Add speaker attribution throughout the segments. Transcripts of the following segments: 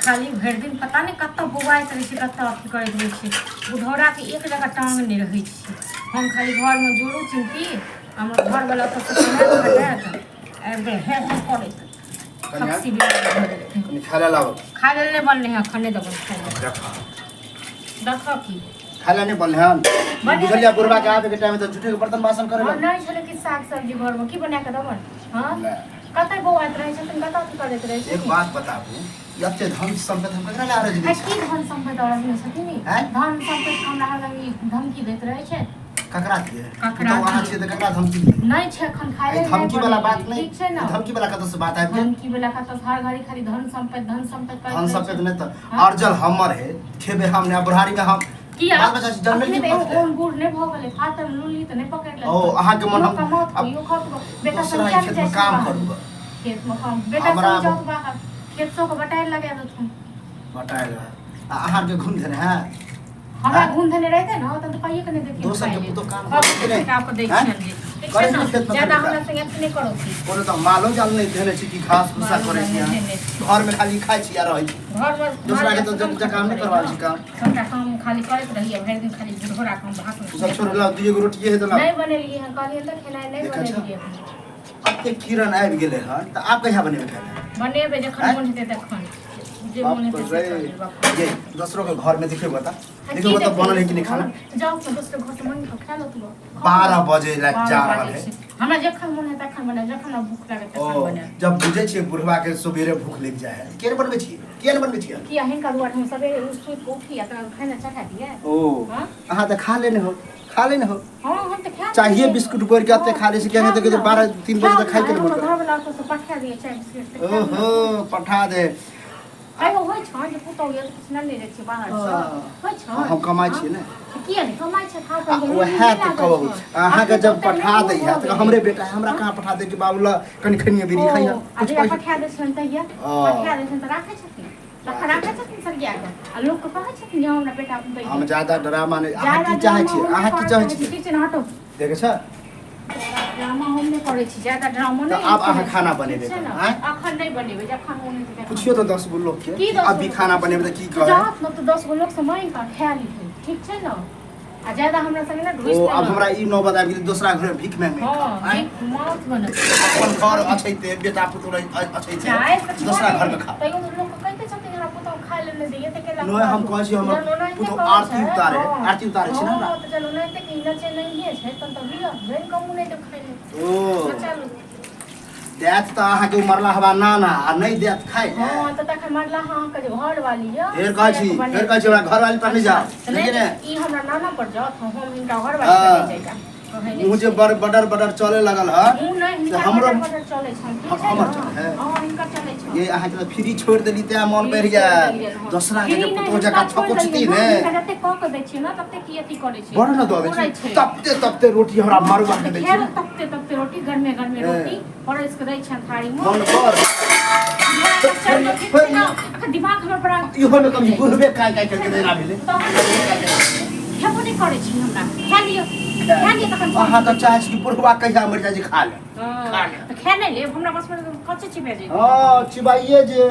Speaker 1: खाली भरि दिन पता नहि कतऽ बौआइत रहै छै, कतऽ अथी करैत रहै छै। बुढ़ौराके एक जगह टांग नहि रहै छै। हम खाली घरमे जोड़ू चिन्ती, हमर घरवला ओतऽसँ कमायत खटायत आबि कऽ हे हे करैत
Speaker 2: कनिया
Speaker 1: खस्सी बिमार भऽ गेलखिन।
Speaker 2: कनि खाय लए लाबो।
Speaker 1: खाय लेल नहि बनलै हँ, एखन नहि देबनि खाय लेल।
Speaker 2: देखा।
Speaker 1: देखऽ की
Speaker 2: खाय लए नहि बनलै हन?
Speaker 1: बनेबै।
Speaker 2: बुझलियै, बुढ़बा के आबे के टाइम तऽ झूठे के बर्तन बासन करे
Speaker 1: हँ,
Speaker 2: लए।
Speaker 1: नहि छलै कि साग सब्जी घरमे, की बना कऽ देबनि? हँ,
Speaker 2: ले।
Speaker 1: कतऽ बौआइत रहै छथिन, कतऽ अथी करैत रहै
Speaker 2: एक
Speaker 1: छथिन?
Speaker 2: बात बताबू, ई एते धन सम्पत्ति हम ककरा लए अरजने
Speaker 1: आ
Speaker 2: छी?
Speaker 1: की धन सम्पत्ति अरजने छथिन ई?
Speaker 2: आँय?
Speaker 1: धन सम्पत्ति हमरा हरदम ई धमकी दैत रहै छै।
Speaker 2: ककरा दिए?
Speaker 1: ककरा
Speaker 2: पुतहु अहाँ
Speaker 1: दियै?
Speaker 2: छियै तऽ ककरा धमकी दिए?
Speaker 1: नहि छै एखन खाय
Speaker 2: एहि
Speaker 1: लेल नहि
Speaker 2: धमकी वाला
Speaker 1: बनेलियै,
Speaker 2: बात नहि।
Speaker 1: ठीक छै ने?
Speaker 2: ई धमकी वाला कतऽ से बात आबि गेल?
Speaker 1: धमकी वाला कतऽ? हर घड़ी खाली धन सम्पत्ति, धन सम्पत्ति करैत
Speaker 2: धन
Speaker 1: रहै
Speaker 2: सम्पत्ति
Speaker 1: छै।
Speaker 2: नहि तऽ
Speaker 1: हँ?
Speaker 2: अर्जल हमर है, खेबे हम नहि, बुढ़ारी में हम
Speaker 1: किया?
Speaker 2: बाल बच्चा जन्मेल
Speaker 1: अखने
Speaker 2: की
Speaker 1: तऽ एगो
Speaker 2: पकड़े?
Speaker 1: ओहन बूढ़ नहि भऽ गेलै, हाथ मे लुल्ली तऽ नहि पकड़ि लेलकै।
Speaker 2: ओ, अहाँके मन
Speaker 1: इहो
Speaker 2: हम-
Speaker 1: कमाउत,
Speaker 2: अब
Speaker 1: इहो खाउत, बेटा
Speaker 2: दोसरा
Speaker 1: सब किया
Speaker 2: खेत
Speaker 1: नहि
Speaker 2: में
Speaker 1: जाइ छै
Speaker 2: काम
Speaker 1: बाहर?
Speaker 2: करू ग।
Speaker 1: खेत में काम, बेटा
Speaker 2: हमरा
Speaker 1: सब जाउत बाहर, खेत सबके बटाइ लगा देथुन।
Speaker 2: बटाएल आ अहाँके घुम देने है?
Speaker 1: हमरा
Speaker 2: आँय?
Speaker 1: घूम धने रहते ने तब तऽ कहिए के नहि देतियै
Speaker 2: दोसर के
Speaker 1: खाइ लेल।
Speaker 2: पुतोह काम
Speaker 1: सब
Speaker 2: करै छै ने?
Speaker 1: बेटा के दै
Speaker 2: आँय?
Speaker 1: छियनि जे। ठीक
Speaker 2: करै
Speaker 1: छै
Speaker 2: छै
Speaker 1: ने?
Speaker 2: खेतमे
Speaker 1: ज्यादा
Speaker 2: खरीद
Speaker 1: हमरा संगे अथी नहि करू की।
Speaker 2: कोनो तऽ मालो जाल नहि देने छी कि घास भूसा
Speaker 1: मालो
Speaker 2: करै
Speaker 1: जाल
Speaker 2: छी
Speaker 1: नहि
Speaker 2: अहाँ?
Speaker 1: देने छी।
Speaker 2: घरमे खाली खाइ छी आ रहै छी।
Speaker 1: घरमे
Speaker 2: दोसरा के
Speaker 1: माल
Speaker 2: तऽ
Speaker 1: जाल
Speaker 2: जग जकाँ नहि करबाबै छी काम।
Speaker 1: सबटा काम खाली करैत रहियै, भरि दिन खाली बुढ़ोरा काम भाषण।
Speaker 2: ओ सब छोड़ ला, दुइए गो रोटिए हे तऽ लाउ।
Speaker 1: नहि बनेलियै हन, कहलियै तऽ खेनाइ नहि
Speaker 2: देखै छौ?
Speaker 1: बनेलियै हन।
Speaker 2: एते किरण आबि गेलै हन तऽ आब कहिया बनेबै खाय लए?
Speaker 1: बनेबै जखन
Speaker 2: आँय?
Speaker 1: मोन हेतै तखन, जे मोन
Speaker 2: बाप
Speaker 1: हेतै से
Speaker 2: रे।
Speaker 1: कर लेबै बाप।
Speaker 2: ये दोसरो के घर में देखियौ बता,
Speaker 1: आ
Speaker 2: देखियौ
Speaker 1: की
Speaker 2: बता, बनल है कि नहीं
Speaker 1: देखबै?
Speaker 2: खाना।
Speaker 1: जाउ तऽ दोसर घर से मांगि कऽ खा लो तू।
Speaker 2: 12 बजे लए
Speaker 1: 12
Speaker 2: जा रहल
Speaker 1: बाजै
Speaker 2: है।
Speaker 1: छै। हमरा जखन मोन हेतै तखन बनायब, जखन हमरा भूख लागत
Speaker 2: ओ
Speaker 1: तखन बनायब।
Speaker 2: जब बुझै छियै बुढ़वा के सवेरे भूख लागि जाइ है, किया नहि बनबै छियै? किया नहि बनबै छियै?
Speaker 1: किया हिनका दुआरे हम सवेरे सुति कऽ उठी आ तकर खाना चढ़ा दियै?
Speaker 2: ओ
Speaker 1: हाँ?
Speaker 2: अहाँ तऽ खा लेने हो, खा लेने हो।
Speaker 1: हाँ, हम तऽ खा
Speaker 2: चाहिए
Speaker 1: लेलियै।
Speaker 2: बिस्कुट बोरि के एते खा लै छी, किया नहि तऽ
Speaker 1: खाउ ने।
Speaker 2: 12 3 बजे तक खाइ के
Speaker 1: खाउ
Speaker 2: नहि
Speaker 1: ने,
Speaker 2: मन
Speaker 1: हमर
Speaker 2: करत।
Speaker 1: घरवला ओतऽ से पठा दियै चाय बिस्कुट तऽ खाउ ने।
Speaker 2: ओहो, पठा दे।
Speaker 1: कहियो होइ छौ जे पुतहु यऽ तऽ किछु नहि जाइ छियै बाहरसँ? होइ छौ?
Speaker 2: हम कमाइ छियै ने।
Speaker 1: किया नहि कमाइ छै? खा
Speaker 2: आ उएह तऽ कहू, अहाँके जब पठा दै है तऽ हमरे बेटा है, हमरा कहाँ पठा दे कि बाबू ल कनि खनिया बीड़ी खाइहे
Speaker 1: आ
Speaker 2: कुछ
Speaker 1: जहिया
Speaker 2: पैसा।
Speaker 1: पठा दै छलनि तहिया
Speaker 2: ओ।
Speaker 1: पठा दै छलनि तऽ राखै छथिन, तखन राखै छथिन सरिया कऽ आ लोकके कहै छथिन जे हमरा बेटा दै।
Speaker 2: हम ज्यादा ड्रामा नहि। अहाँ
Speaker 1: ज्यादा
Speaker 2: की चाहै
Speaker 1: ड्रामा
Speaker 2: छियै?
Speaker 1: हम नहि
Speaker 2: अहाँ की
Speaker 1: करऽ
Speaker 2: चाहै
Speaker 1: चाहै छी।
Speaker 2: छियै?
Speaker 1: ठीक छै ने, हटो।
Speaker 2: देखै छ।
Speaker 1: ड्रामा हम नहि करै छी, ज्यादा ड्रामा
Speaker 2: तऽ
Speaker 1: नहि।
Speaker 2: आब अहाँ खाना बनेबै
Speaker 1: ठीक छै ने?
Speaker 2: आँय?
Speaker 1: अखन नहि बनेबै, जखन मोन हेतै तखन।
Speaker 2: पुछियौ तऽ 10 गो लोकके
Speaker 1: की 10
Speaker 2: अभी
Speaker 1: गो?
Speaker 2: खाना बनेबै तऽ की
Speaker 1: तऽ
Speaker 2: कहै?
Speaker 1: जाहत ने तऽ 10 गो लोकसँ मांगि कऽ खा लिहै, ठीक छै ने? आ ज्यादा हमरा संगे ने ढुसि
Speaker 2: ओ
Speaker 1: नहि।
Speaker 2: आब हमरा ई नौबत आबि गेलै, दोसरा घर भीख मांगि मांगि
Speaker 1: हँ
Speaker 2: खाउ, आँय?
Speaker 1: भीख माउथ बनत।
Speaker 2: अपन घर अछैते, बेटा पुतोह अछैते
Speaker 1: जाय तऽ
Speaker 2: दोसरा
Speaker 1: छोड़े।
Speaker 2: घर में खाउ।
Speaker 1: तैयो तऽ लोक कहिते छथिन हमरा पुतोह खाय लेल नहि दैये तऽ केला।
Speaker 2: नहि, हम कहै छी हमर
Speaker 1: जहन ओनाहिते
Speaker 2: पुतोह
Speaker 1: कहै
Speaker 2: आरती
Speaker 1: छै,
Speaker 2: उतारे,
Speaker 1: हँ।
Speaker 2: आरती उतारे छै ने हमरा।
Speaker 1: हँ, तऽ जहन ओनाहिते कि नचे नहिये छै तहन तऽ लिअ, जहन कमू नहि तऽ खाय लेल।
Speaker 2: ओ
Speaker 1: नचा लू।
Speaker 2: देत तऽ अहाँके ओ मरला हवा नाना आ नहि देत खाय लए।
Speaker 1: हँ, तऽ तखन मरला अहाँके जे घरवाली यऽ
Speaker 2: फेर कहै छी,
Speaker 1: से
Speaker 2: फेर कहै छी हमरा घरवाली पर नहि जाउ।
Speaker 1: तऽ नहि
Speaker 2: बुझलियै ने?
Speaker 1: ई हमरा नाना पर जाउत, हम हिनका घरवाली पर
Speaker 2: हँ।
Speaker 1: नहि जाइटा। कहै नहि
Speaker 2: मुँह जे
Speaker 1: छी।
Speaker 2: बड़ बडर बडर चले लगल ह।
Speaker 1: मुँह नहि,
Speaker 2: से
Speaker 1: हिनकर
Speaker 2: हमरो
Speaker 1: बटर बटर चलै छनि, ठीक छै
Speaker 2: हमर
Speaker 1: ने?
Speaker 2: चलै है।
Speaker 1: हँ, हिनकर चलै छनि।
Speaker 2: ये अहाँके तऽ फ्री छोड़ि देली तें मन बढ़ि
Speaker 1: फ्री छोड़ि
Speaker 2: गेल।
Speaker 1: देलियनि हँ।
Speaker 2: दोसरा के
Speaker 1: फ्री
Speaker 2: जे
Speaker 1: नहि,
Speaker 2: पुतोह
Speaker 1: हिनका
Speaker 2: जकाँ
Speaker 1: छोड़ि
Speaker 2: थकुचती
Speaker 1: देलियनि
Speaker 2: ने।
Speaker 1: हँ, हिनका जतेक कऽ कऽ दै छियै ने ततेक ई अथी करै छै।
Speaker 2: बड़ ने दऽ दै
Speaker 1: तोड़ै
Speaker 2: छी
Speaker 1: छै।
Speaker 2: तपते तपते रोटी, हमरा मरुआ के दै छी।
Speaker 1: खेल तपते तपते रोटी, गरमे गरमे
Speaker 2: हे।
Speaker 1: रोटी परसि कऽ दै छनि थारीमे।
Speaker 2: मन पर
Speaker 1: चल, ठीक छै ने? एखन दिमाग हमर बड़ा
Speaker 2: इहो मे कभी बुढ़बे काय काय करके देना भेलै।
Speaker 1: तहन खेबो नहि करै छी हमरा। खा लिअ, खा लिअ तखन।
Speaker 2: अहाँ तऽ चाहै छी कि बुढ़वा कहिया मरि जाइ छै, खा ले, खा ले।
Speaker 1: तऽ खा नहि लेब, हमरा बसमे कच्चे चिबा जेतै।
Speaker 2: हँ, चिबाइए जे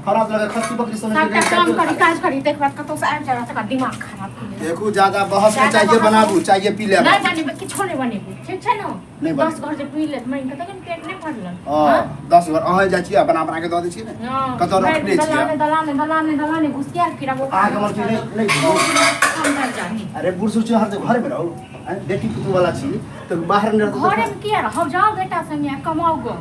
Speaker 2: हमरा तऽ लगै खस्सी बकरी समझ
Speaker 1: सबटा
Speaker 2: के
Speaker 1: काम करी, काज करी, तकर बाद कतौ से आबि जायब तकर दिमाग खराब हो जायत।
Speaker 2: देखू, ज्यादा बहस नहि।
Speaker 1: ज्यादा
Speaker 2: चाहिए
Speaker 1: बहस
Speaker 2: बनाबू, चाहिए पी लेब।
Speaker 1: नहि बनेबै, किछो नहि बनेबै, ठीक छै ने?
Speaker 2: नहि
Speaker 1: 10
Speaker 2: बनेबै।
Speaker 1: घर जे पी लेत मांगि कऽ तखन पेट नहि भरलन।
Speaker 2: हँ, 10 घर अहाँ जाइ छियै आ बना बना के दऽ दै छियै ने?
Speaker 1: हँ,
Speaker 2: कतऽ रखने छियै?
Speaker 1: दलाने दलाने दलाने दलाने घुसिया फिरब।
Speaker 2: अहाँके मन की नहि नहि घुमू?
Speaker 1: अंदर जाही।
Speaker 2: अरे बूढ़ सूढ़ छी, हर जगह घरमे रहू। आँय, बेटी पुतोह वाला छी तऽ बाहर नहि रहतै
Speaker 1: घरे
Speaker 2: तऽ
Speaker 1: में किया रहब? जाओ बेटा संगे आ कमाओ गो,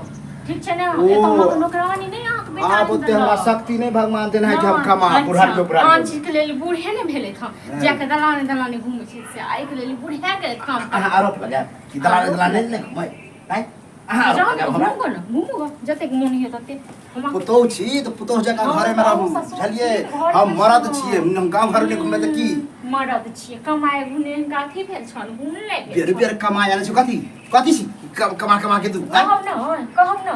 Speaker 1: ठीक छै ने?
Speaker 2: ओ।
Speaker 1: एतऽ अहाँके नौकरानी नहि, अहाँके बेटा
Speaker 2: आब
Speaker 1: आनि
Speaker 2: ओते हमरा
Speaker 1: देलक।
Speaker 2: शक्ति नहि भगवान देने है कि हम
Speaker 1: नहि,
Speaker 2: कमा
Speaker 1: अच्छा,
Speaker 2: बुढ़ारी के बुढ़ारी।
Speaker 1: आन चीज के लेल बूढ़े नहि भेलै हँ, जाके दलाने दलाने घूमै छै से एहिके लेल बूढ़े गेलै काम
Speaker 2: अहाँ आरोप लगायब कि दलाने दलाने नहि घुमै? आँय, अहाँ आरोप
Speaker 1: जाओ ने।
Speaker 2: लगायब हमरा?
Speaker 1: घूमू ने, घूमू गो, जतेक मोन होइए ततेक हम
Speaker 2: पुतोह छी तऽ पुतोह जकाँ
Speaker 1: हँ,
Speaker 2: घरेमे
Speaker 1: तऽ
Speaker 2: रहू।
Speaker 1: अहूँ ससुर
Speaker 2: बुझलियै?
Speaker 1: छी, घरमे
Speaker 2: हम मरद
Speaker 1: छी।
Speaker 2: छियै, हम गाँव घर नहि घुमबै तऽ की?
Speaker 1: मरद छियै, कमाए गुने हिनका अथी भेल छल, गुण लागि गेल
Speaker 2: बेर
Speaker 1: छल।
Speaker 2: बेर कमा जानै छी? कथी कथी छी कमा कमा के दू, आँय?
Speaker 1: कहब ने, कहब ने,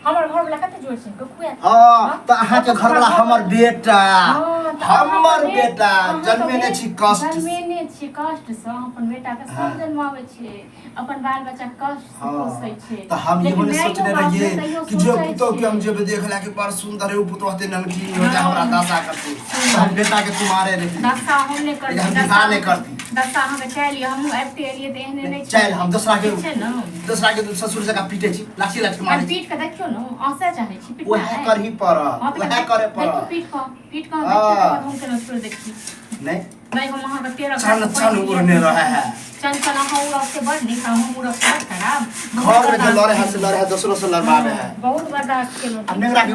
Speaker 1: हमर घरवला कते जोर से खुआएत।
Speaker 2: हँ, तऽ अहाँके घरवला हमर बेटा,
Speaker 1: हँ, तऽ
Speaker 2: हमर
Speaker 1: अहाँके
Speaker 2: बेटा
Speaker 1: अहाँके
Speaker 2: जन्मेने छी कष्ट
Speaker 1: जन्मेने छी। छियै कष्ट सँ, अपन बेटा के सब जन्माबै छियै, अपन बाल बच्चा कष्ट सँ पोसै छियै।
Speaker 2: तऽ हम इहो
Speaker 1: लेकिन
Speaker 2: नहि
Speaker 1: माइयो
Speaker 2: सोचने
Speaker 1: बाप ने
Speaker 2: रहियै
Speaker 1: तैयो
Speaker 2: कि जे
Speaker 1: सोचै
Speaker 2: पुतोह के
Speaker 1: छियै।
Speaker 2: हम जेबै देख ला कि बड़ सुंदर है उ पुतोह होते ननकी हो जाए हमरा दशा करती तऽ हम बेटा के कुमारे रही।
Speaker 1: दशा हम नहि करती।
Speaker 2: लेकिन हम बियाह नहि करती।
Speaker 1: दशा अहाँके चालि यऽ, हमहूँ आबिते एलियै तऽ एहने नहि
Speaker 2: चल हम दोसरा के
Speaker 1: ठीक छै ने?
Speaker 2: दोसरा के ससुर जकाँ पीटे छी, लाठी लाठी
Speaker 1: हम
Speaker 2: मारै छी।
Speaker 1: पीट कऽ देखियौ ने, अहँसे चाहै छी पिटना
Speaker 2: वएह
Speaker 1: है।
Speaker 2: करही पड़त,
Speaker 1: हँ, तऽ
Speaker 2: वएह करे
Speaker 1: देखियौ
Speaker 2: पड़त।
Speaker 1: पीट कऽ, पीट कऽ
Speaker 2: हँ।
Speaker 1: देखियौ तकर बाद हम केना छोड़ि दै छी।
Speaker 2: नहि
Speaker 1: नहि हम अहाँके 13
Speaker 2: चन चन उड़ने रहे है।
Speaker 1: चन चन अहाँ उड़ब से बड़ नीक आ हम उड़ब से बड़ खराब।
Speaker 2: घर में जे लड़े है से लड़े है, दोसरो से लड़बावे है।
Speaker 1: बहुत बर्दाश्त केलहुँ।
Speaker 2: अब नेंगरा के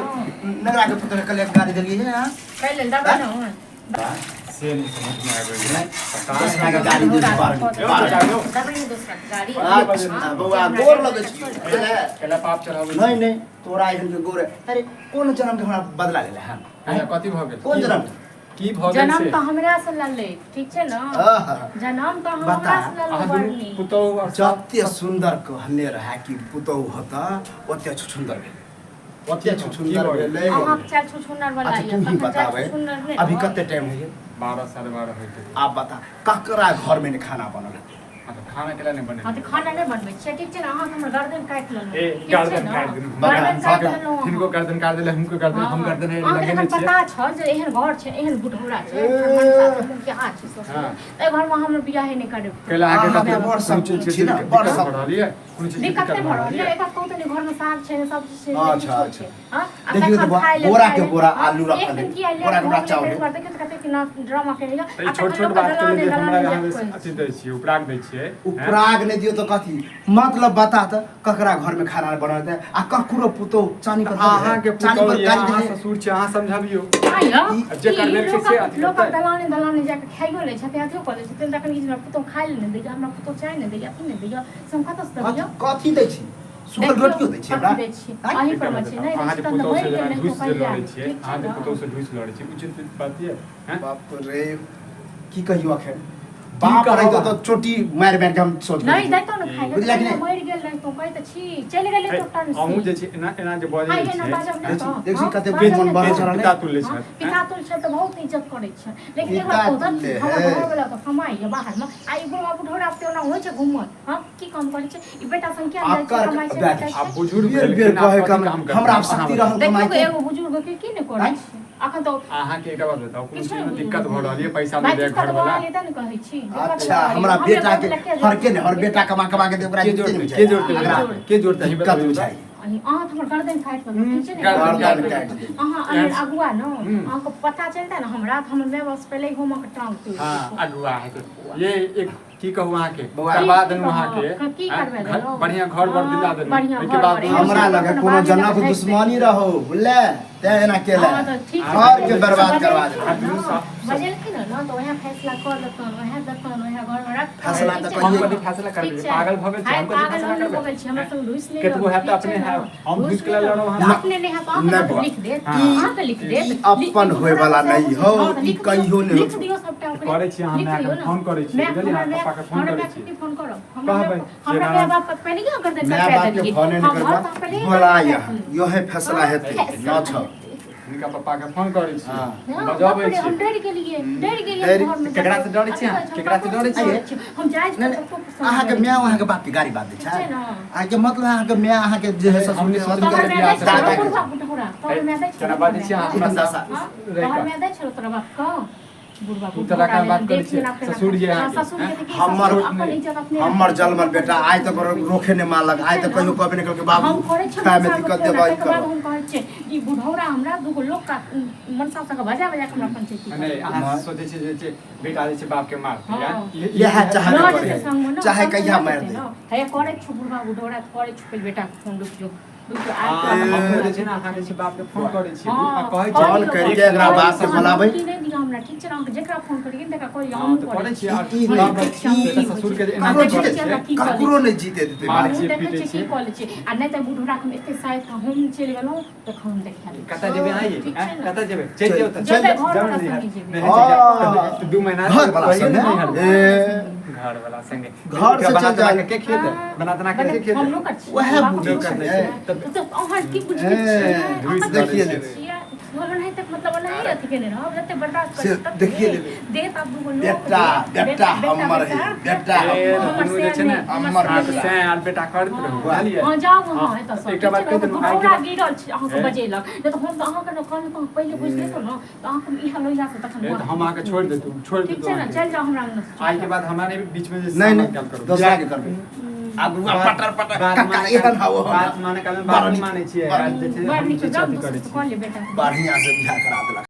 Speaker 2: नेंगरा के पुत्र के लिए गाड़ी देलिए है।
Speaker 1: कैले लेल देबै ने?
Speaker 3: से नहि समझ मे आबै
Speaker 2: नहि, दोसरा के गाड़ी दे दू बार।
Speaker 3: यौ चाचा यौ।
Speaker 1: देबै ने दोसरा के गाड़ी?
Speaker 2: अच्छा बौआ गोर लगै छी बुझले?
Speaker 3: कैला पाप चढ़ाबै?
Speaker 2: नहीं नहीं, तोरा एहन के गोर, अरे कोन जन्म के हमरा बदला लेले हन?
Speaker 3: कैला कथी भऽ गेल?
Speaker 2: कोन जन्म?
Speaker 3: की भऽ गेल
Speaker 1: जनम
Speaker 3: से?
Speaker 1: तऽ हमरा से ललै, ठीक छै ने?
Speaker 2: आहा।
Speaker 1: जनम तऽ
Speaker 2: बता।
Speaker 1: हमरा से ललै।
Speaker 3: अहाँ
Speaker 1: बड़
Speaker 3: दुनू
Speaker 1: नीक
Speaker 3: पुतोहु आओर
Speaker 2: जते सुंदर कहने रहे कि पुतोहु होता, ओते छुछुंदर भेलै, ओते
Speaker 3: की
Speaker 2: छुछुंदर
Speaker 3: भऽ गेल?
Speaker 2: भेलै।
Speaker 1: अहाँके चाल छुछुनर वाला
Speaker 2: अच्छा
Speaker 1: यऽ,
Speaker 2: तू ही
Speaker 1: तखन चाल
Speaker 2: बताबे
Speaker 1: छुछुनर नहि
Speaker 2: अभी
Speaker 1: ने।
Speaker 2: कते टाइम होइए?
Speaker 3: 12 12:30 होइत हेतै।
Speaker 2: आब बता ककरा घर में नहि खाना बनल हेतै?
Speaker 3: हँ, तऽ खाना केला नहि बनेलियै?
Speaker 1: हँ तऽ खाना नहि बनबै छियै, ठीक छै ने? अहाँके हमर गर्दन काटि लेलहुँ,
Speaker 3: ए
Speaker 1: ठीक छै
Speaker 3: गर्दन
Speaker 1: ने?
Speaker 3: काटि देलहुँ।
Speaker 1: गर्दन काटि
Speaker 2: बता।
Speaker 1: लेलहुँ अहाँ।
Speaker 3: हिनको गर्दन काटि देले, हुनको गर्दन, हम गर्दन
Speaker 1: अहाँके
Speaker 3: लगेने
Speaker 1: जखन
Speaker 3: छियै।
Speaker 1: पता छल जे एहन घर छै, एहन बुढ़ौरा छै, एहन मनसा छै, मुखिया छै ससुर,
Speaker 3: हँ।
Speaker 1: तऽ एहि घरमे हमर बियाहे नहि करब।
Speaker 3: कैला अहाँके
Speaker 2: अहाँके
Speaker 3: कथी
Speaker 2: बड़
Speaker 3: कोनो
Speaker 2: सब
Speaker 3: चीज के
Speaker 2: छी ने,
Speaker 3: दिक्कत
Speaker 2: बड़
Speaker 3: भऽ
Speaker 2: सब।
Speaker 3: रहल यऽ? कोनो चीज के
Speaker 1: दिक्कत
Speaker 3: दिक्कत
Speaker 1: नहि
Speaker 3: भऽ
Speaker 1: भऽ
Speaker 3: रहल
Speaker 1: रहल
Speaker 3: यऽ?
Speaker 1: यऽ, एक बात कहू तऽ नहि घरमे साग छै ने सब्जी छै ने
Speaker 2: अच्छा,
Speaker 1: किछो
Speaker 2: अच्छा।
Speaker 1: छै। हँ? आ
Speaker 2: देखियौ
Speaker 1: तखन
Speaker 2: तऽ
Speaker 1: खाय लेल
Speaker 2: बोरा
Speaker 1: खाय
Speaker 2: के
Speaker 1: लेल,
Speaker 2: बोरा
Speaker 1: हँ?
Speaker 2: आलू
Speaker 1: एक
Speaker 2: रखल
Speaker 1: दिन
Speaker 2: है,
Speaker 1: की आयल
Speaker 2: बोरा के
Speaker 1: भऽ
Speaker 2: बोरा
Speaker 1: गेलै,
Speaker 2: चाउर
Speaker 1: एक
Speaker 2: है।
Speaker 1: बार देखियौ तऽ कतेक ना ड्रामा केने यऽ।
Speaker 3: तऽ ई
Speaker 1: आ
Speaker 3: छोट
Speaker 1: तखन
Speaker 3: छोट
Speaker 1: लोकके
Speaker 3: बात के
Speaker 1: दलाने
Speaker 3: लेल हमरा
Speaker 1: दलाने
Speaker 3: अहाँ
Speaker 1: जाय कहै
Speaker 3: अथी दै छियै, उपराग दै छियै? हैं?
Speaker 2: उपराग नहि दियौ तऽ कथी मतलब? बता तऽ ककरा घर में खाना बनल है आ ककरो पुतोह चानी पर
Speaker 3: अहाँके
Speaker 2: चानी
Speaker 3: पुतोहु
Speaker 2: पर
Speaker 3: यऽ,
Speaker 2: गाड़ी
Speaker 3: अहाँ
Speaker 2: दे।
Speaker 3: ससुर छियै, अहाँ समझबियौ।
Speaker 1: आइ यौ,
Speaker 3: आ जे
Speaker 1: ई
Speaker 3: करबेलकै से
Speaker 1: लोकक
Speaker 3: अथी
Speaker 1: लोकक
Speaker 3: करतै।
Speaker 1: दलाने दलाने जाके खाइयो लै छथिन, अथियो कऽ लै छथिन, तखन ई जे हमरा पुतोह खाइ लए नहि दैए, हमरा पुतोह चाय नहि दैए, अथी नहि दैए, से हम कतऽसँ
Speaker 2: कथी
Speaker 1: देबियौ?
Speaker 2: कथी दै छी? सुखल
Speaker 1: देखियौ,
Speaker 2: रोटियो दै छी हमरा?
Speaker 1: कथी दै छी?
Speaker 2: आँय?
Speaker 1: अहीं पर मे छै, नहि दै
Speaker 3: अहाँ
Speaker 1: छी
Speaker 3: जे
Speaker 1: तहन तऽ
Speaker 3: पुतोहु
Speaker 1: मरि
Speaker 3: से
Speaker 1: गेल
Speaker 3: जेना
Speaker 1: रहितहुँ
Speaker 3: ढूसि जे
Speaker 1: कहिया,
Speaker 3: लड़ै छियै,
Speaker 1: ठीक छै
Speaker 3: अहाँ जे
Speaker 1: ने?
Speaker 3: पुतोहु से ढूसि लड़ै छियै, उचित बात यऽ? हैं?
Speaker 2: बाप रे, की कहियौ अखन? बाप
Speaker 3: कहब
Speaker 2: रहितो
Speaker 3: अहाँ?
Speaker 2: तऽ चोटी मारि मारि के हम सोच
Speaker 1: नहि दैतहुँ ने खाइ लए,
Speaker 2: बुझलियै कि
Speaker 1: तऽ
Speaker 2: नहि?
Speaker 1: मरि गेल रहितहुँ, कहै तऽ छी, चलि गेलै
Speaker 3: हे,
Speaker 1: तो टन
Speaker 3: अहूँ जे छै एना एना जे बजै
Speaker 1: आइ एना
Speaker 3: छियै,
Speaker 1: बाजब नहि
Speaker 2: देखी
Speaker 1: तऽ,
Speaker 2: देखी
Speaker 1: हँ?
Speaker 2: कते
Speaker 1: बाजब
Speaker 2: मन
Speaker 1: नहि
Speaker 2: बढ़ै
Speaker 1: तऽ।
Speaker 2: छल
Speaker 3: पिता तुल्य
Speaker 1: हँ,
Speaker 3: छथि।
Speaker 1: पिता तुल्य छै तऽ बहुत इज्जत करै छै, लेकिन एक
Speaker 2: पिता
Speaker 1: बात कहू तऽ
Speaker 2: तुल्य
Speaker 1: हमर
Speaker 2: है।
Speaker 1: घरवला तऽ कमाइए बाहरमे आ ई बुढ़वा बुढ़ौरा तऽ ओना होइ छै घूमल। हँ, की काम करै छै ई? बेटा संग किया जाइ छै?
Speaker 2: आकर
Speaker 1: कमाइ छै,
Speaker 2: बैठ।
Speaker 1: जाइ
Speaker 3: आब
Speaker 1: छै।
Speaker 3: बुजुर्ग
Speaker 2: बेर बेर
Speaker 3: भेलखिन, आब
Speaker 2: कहै
Speaker 3: कथी
Speaker 2: कम
Speaker 3: काम करथिन?
Speaker 2: हमरा आब
Speaker 3: अहाँ
Speaker 2: शक्ति
Speaker 3: बताउ।
Speaker 2: रहल
Speaker 1: देखियौ
Speaker 2: कमाइ के।
Speaker 1: एगो बुजुर्ग के की नहि करै
Speaker 2: आँय?
Speaker 1: छै अखन तऽ।
Speaker 3: अहाँके एकटा बात बताउ, कोनो
Speaker 1: किछु
Speaker 3: चीज मे
Speaker 1: नहि
Speaker 3: दिक्कत भऽ रहल यऽ पैसा
Speaker 1: भाइ
Speaker 3: नहि दैय
Speaker 1: दिक्कत भऽ
Speaker 3: घरवला?
Speaker 1: रहल यऽ तेँ ने कहै छी, दिक्कत
Speaker 2: अच्छा
Speaker 1: भऽ रहल
Speaker 2: हमरा
Speaker 1: यऽ। हमरे
Speaker 2: बेटा के
Speaker 1: घरवला किया
Speaker 2: फरके
Speaker 1: जोड़तै?
Speaker 2: ने हर बेटा कमा कमा के दे ओकरा
Speaker 3: के
Speaker 2: जीते
Speaker 3: जोड़तै?
Speaker 2: नहि
Speaker 3: के
Speaker 2: बुझाइ
Speaker 3: जोड़तै?
Speaker 2: एकरा
Speaker 3: के जोड़तै? ही
Speaker 2: दिक्कत
Speaker 3: बताबियौ तऽ।
Speaker 2: बुझाइ।
Speaker 1: अहाँ तऽ हमर गर्दन काटि देलहुँ, ठीक छै ने?
Speaker 3: गर्दन
Speaker 2: गर्दन काटि देलहुँ।
Speaker 1: अहाँ अनेर अगुआ ने,
Speaker 3: हम्म।
Speaker 1: अहाँके पता चलतै ने हमरा तऽ हमर माय बाप से पहिले हम अहाँके टांग तोड़ि
Speaker 3: हँ
Speaker 1: देब।
Speaker 3: अगुआ हेतै ये एक की कहू अहाँके
Speaker 2: बौआ।
Speaker 3: करबा
Speaker 1: की
Speaker 3: देलहुँ अहाँके।
Speaker 1: कहब? की
Speaker 3: आँय?
Speaker 1: करबा देलहुँ?
Speaker 3: बढ़िआँ घर बर दिला
Speaker 1: हँ,
Speaker 3: देलहुँ,
Speaker 1: बढ़िआँ
Speaker 3: ओहिके
Speaker 1: घर
Speaker 3: बाद
Speaker 1: बर।
Speaker 2: हमरा लगे कोनो जनक दुश्मनी रहो बुझले, तें एना केले।
Speaker 1: हँ, तऽ ठीक छै।
Speaker 2: घर के बर्बाद करवा दे।
Speaker 1: बजेलखिन ने तऽ वएह फैसला कऽ लेतन, वएह देतन, वएह घरमे रखतन।
Speaker 2: फैसला
Speaker 1: ठीक
Speaker 2: तऽ
Speaker 1: छै
Speaker 2: कहिये।
Speaker 1: ने?
Speaker 3: हम कथी फैसला
Speaker 1: ठीक
Speaker 3: करबै?
Speaker 1: छै।
Speaker 3: पागल भऽ गेल छी?
Speaker 1: हाय,
Speaker 3: हम कथी
Speaker 1: पागल
Speaker 3: फैसला
Speaker 1: हम नहि
Speaker 3: करबै?
Speaker 1: भऽ गेल छी, हमरा संग घुसि नहि
Speaker 3: केतबो
Speaker 1: लड़ू,
Speaker 3: हैत तऽ
Speaker 1: ठीक छै
Speaker 3: अपने
Speaker 1: ने?
Speaker 3: हैब। हम
Speaker 1: घुसि
Speaker 3: घुसि के
Speaker 1: नहि
Speaker 3: लड़ब
Speaker 1: लड़ू।
Speaker 3: अहाँ?
Speaker 1: अपने नहि हैत, अहाँके
Speaker 2: नहि
Speaker 1: तऽ
Speaker 2: बौआ।
Speaker 1: लिख देत,
Speaker 3: हँ।
Speaker 1: अहाँके लिख देत।
Speaker 2: ई अपन होय वाला नहि हौ,
Speaker 1: हँ, तऽ
Speaker 2: ई
Speaker 1: लिख दियौ,
Speaker 2: कहियो नहि
Speaker 1: लिख
Speaker 2: होतौ।
Speaker 1: दियौ सबटा ओकरे।
Speaker 3: करै छी अहाँ
Speaker 1: लिख
Speaker 3: मायके
Speaker 1: दियौ ने।
Speaker 3: फोन करै छी,
Speaker 1: माय-
Speaker 3: बुझलियै?
Speaker 1: हमरा
Speaker 3: अहाँ
Speaker 1: माय-
Speaker 3: पप्पाके फोन
Speaker 1: हमरा
Speaker 3: करै
Speaker 1: मायके
Speaker 3: छी।
Speaker 1: की फोन करब? हमरा
Speaker 3: कहबै
Speaker 1: माय- हमरा
Speaker 3: जे
Speaker 1: माय बाप के पहिले किया गर्दन
Speaker 2: माय
Speaker 1: कटवा
Speaker 2: बाप के
Speaker 1: देलियै?
Speaker 2: फोने नहि
Speaker 1: हम घर
Speaker 2: करबा
Speaker 1: तऽ पहिले
Speaker 2: बोला
Speaker 1: गर्दन
Speaker 2: यहाँ
Speaker 1: काटि
Speaker 2: योहे फैसला हेतै
Speaker 1: फैसला
Speaker 2: न छ।
Speaker 3: हिनका पप्पाके फोन करै छी,
Speaker 2: हँ।
Speaker 1: हँ, बाप
Speaker 3: बजबै
Speaker 1: रे, हम
Speaker 3: छी।
Speaker 1: डरि गेलियै, डरि गेलियै
Speaker 2: डरि-
Speaker 1: घरमे।
Speaker 3: केकरा से डरै छी अहाँ?
Speaker 1: हम
Speaker 3: केकरा से डरै
Speaker 1: ककरो
Speaker 2: छी?
Speaker 1: छी? हम जाइ छी
Speaker 2: नहि नहि,
Speaker 1: ककरो पसन्द
Speaker 2: अहाँके
Speaker 1: करै
Speaker 2: माय
Speaker 1: छी।
Speaker 2: अहाँके बाप के गाड़ी बात दै
Speaker 1: ठीक
Speaker 2: छै
Speaker 1: छै ने?
Speaker 2: अहाँके मतलब अहाँके माय अहाँके जे है ससुर
Speaker 3: हमनी
Speaker 2: के
Speaker 3: सोचने
Speaker 1: तोहर
Speaker 3: रहियै
Speaker 1: माय
Speaker 3: बियाह
Speaker 1: दै
Speaker 3: से
Speaker 1: छौ
Speaker 2: दादा के।
Speaker 1: बुढ़वा बुढ़ौरा, तोहर माय दै छौ
Speaker 3: केना
Speaker 1: बुढ़वा
Speaker 3: बाजै छी अहाँ
Speaker 1: माय?
Speaker 3: हमरा
Speaker 2: दशा।
Speaker 3: साथ
Speaker 1: हँ?
Speaker 3: रहि
Speaker 1: तोहर
Speaker 3: कऽ?
Speaker 1: माय दै छौ तोरा बाप कऽ? बुढ़वा
Speaker 3: ओ तरह
Speaker 1: बुढ़ौरा
Speaker 3: के बात
Speaker 1: लेकिन
Speaker 3: करै
Speaker 1: देख
Speaker 3: छियै,
Speaker 1: लेना फेर
Speaker 3: ससुर जे
Speaker 1: हँ,
Speaker 3: अहाँके,
Speaker 1: ससुर के तऽ की,
Speaker 2: हमर-
Speaker 1: ससुर अपन इज्जत अपने
Speaker 2: हमर
Speaker 1: रखै छै।
Speaker 2: जलमल बेटा आइ तक रोखे नहि मारलक, आइ तक कहियो कहबे नहि केलकै बाबू
Speaker 1: हम करै छियै
Speaker 2: खायमे
Speaker 1: मनसा
Speaker 2: दिक्कत
Speaker 1: के
Speaker 2: देबै
Speaker 1: तकर बाद
Speaker 2: करब।
Speaker 1: हम कहै छियै ई बुढ़ौरा हमरा दूगो लोक का मनसा सबके बजा बजा के हमरा पंचायती
Speaker 3: नहि अहाँ सोचै छियै जे छै बेटा जे छै बापके मारतै
Speaker 1: हँ।
Speaker 2: इएह चाहबे
Speaker 1: लऽ
Speaker 2: करै
Speaker 1: जेतै संगमे ने,
Speaker 2: चाहे
Speaker 1: संगमे
Speaker 2: कहिया
Speaker 1: लऽ
Speaker 2: मारि
Speaker 1: जेतै
Speaker 2: दे।
Speaker 1: ने। हे करै छौ बुढ़वा बुढ़ौरा तऽ करै छौ, पहिले बेटाके फोन रुकि जो, रुकि जो, आब
Speaker 3: हँ,
Speaker 1: तोरा
Speaker 3: हमहूँ जे छै ने अहाँ जे छै बापके फोन करै छियै
Speaker 1: हँ,
Speaker 3: आ कहै
Speaker 2: फोन
Speaker 3: छियै।
Speaker 2: करि के एकरा बाप के बोलाबै।
Speaker 1: की नहि दिअ हमरा, ठीक छै ने? अहाँके जेकरा फोन करियै ने तकरा कहियै,
Speaker 3: हँ
Speaker 1: हमहूँ
Speaker 3: तऽ
Speaker 1: करै
Speaker 3: करै
Speaker 1: छी।
Speaker 3: छियै आ
Speaker 2: ई
Speaker 3: बाप
Speaker 2: नहि,
Speaker 3: बेटा ससुर के जे एना
Speaker 2: ककरो
Speaker 3: नहि
Speaker 2: जीते
Speaker 3: करै छियै।
Speaker 2: ककरो नहि जीते देतै
Speaker 3: मारै
Speaker 2: बाप।
Speaker 1: हमहूँ
Speaker 3: छियै,
Speaker 1: देखै
Speaker 3: पीटै
Speaker 1: छियै की
Speaker 3: छियै।
Speaker 1: कऽ लै छियै आ नहि तऽ बुढ़ौराके हम एते साइड कऽ हम चलि गेलहुँ तखन हम देखा लै
Speaker 3: कतऽ जेबै अहाँ ये?
Speaker 1: ठीक
Speaker 3: आँय?
Speaker 1: छै ने?
Speaker 3: कतऽ जेबै? चलि जाउ तऽ।
Speaker 1: जेबै
Speaker 3: जाउ
Speaker 1: घरवला
Speaker 3: ने नैहर।
Speaker 1: संगे जेबै।
Speaker 3: नैहर चलि जाउ।
Speaker 2: हँ।
Speaker 3: तऽ 2 महीना
Speaker 2: घरवला
Speaker 3: रहियौ ने
Speaker 2: संगे?
Speaker 3: नैहर।
Speaker 2: ए
Speaker 3: घरवला संगे।
Speaker 2: घर से
Speaker 3: बना
Speaker 2: चलि
Speaker 3: तना
Speaker 2: जाउ।
Speaker 3: के के खेतै? बना तना के के खेतै?
Speaker 1: हम नौकर छी।
Speaker 2: उएह
Speaker 1: बाप
Speaker 2: बुझै
Speaker 1: नौकर
Speaker 2: छियै।
Speaker 1: छियै। तऽ अहाँ की बुझै
Speaker 2: ए,
Speaker 1: छियै?
Speaker 3: घुसि
Speaker 1: अहाँ
Speaker 2: देखिए
Speaker 1: की
Speaker 2: लेबै।
Speaker 1: छियै? हम ओनाहि तक मतलब ओनाहि अथी केने रहब जते बर्दाश्त
Speaker 2: से
Speaker 1: करी तते।
Speaker 2: देखिए लेबै।
Speaker 1: देत आब दूगो लोक
Speaker 2: बेटा
Speaker 1: देत,
Speaker 2: बेटा हमर है बेटा
Speaker 3: ए,
Speaker 2: हमर
Speaker 3: दुनू जे छै ने
Speaker 2: हमर
Speaker 3: अहाँके
Speaker 2: बेटा।
Speaker 3: सैं आर बेटा करैत रहू बुझलियै।
Speaker 1: हँ जाउ अहाँ एतऽ सँ।
Speaker 3: एकटा बात
Speaker 1: ठीक छै
Speaker 3: कहि
Speaker 1: ने?
Speaker 3: देलहुँ, आइ के
Speaker 1: बुढ़ौरा
Speaker 3: बाद-
Speaker 1: गिरल छै अहाँके
Speaker 3: ए?
Speaker 1: बजेलक नहि तऽ हम तऽ अहाँके ने कहलहुँ तऽ पहिले बुझि लेतहुँ ने तऽ अहाँके हम इएह लोहिया से तखन
Speaker 3: ए, तऽ हम अहाँके छोड़ि देतहुँ, छोड़ि
Speaker 1: ठीक
Speaker 3: देतहुँ
Speaker 1: छै ने
Speaker 3: अहाँके।
Speaker 1: चलि जाउ हमरा अंगना से।
Speaker 3: आइ के बाद हमरा नहि बीच में जे
Speaker 2: नहीं
Speaker 3: सामान
Speaker 2: नहीं
Speaker 3: काल करू।
Speaker 2: दोसरा के करबै आब रुआ
Speaker 3: बात-
Speaker 2: पटर पटर
Speaker 3: बात
Speaker 2: काका
Speaker 3: माने
Speaker 2: एहन
Speaker 3: काल-
Speaker 2: हवो
Speaker 3: बात माने काल में बात
Speaker 2: बड़
Speaker 3: नहि
Speaker 2: नीक,
Speaker 3: मानै छियै
Speaker 2: बड़
Speaker 3: आ जे छै
Speaker 1: बड़
Speaker 3: हम
Speaker 1: नीक
Speaker 3: जे
Speaker 1: जाउ
Speaker 3: अथी
Speaker 1: दोसर
Speaker 3: करै
Speaker 1: से
Speaker 3: छी।
Speaker 1: कऽ ले बेटा
Speaker 2: बढ़िया से बियाह करा देलक।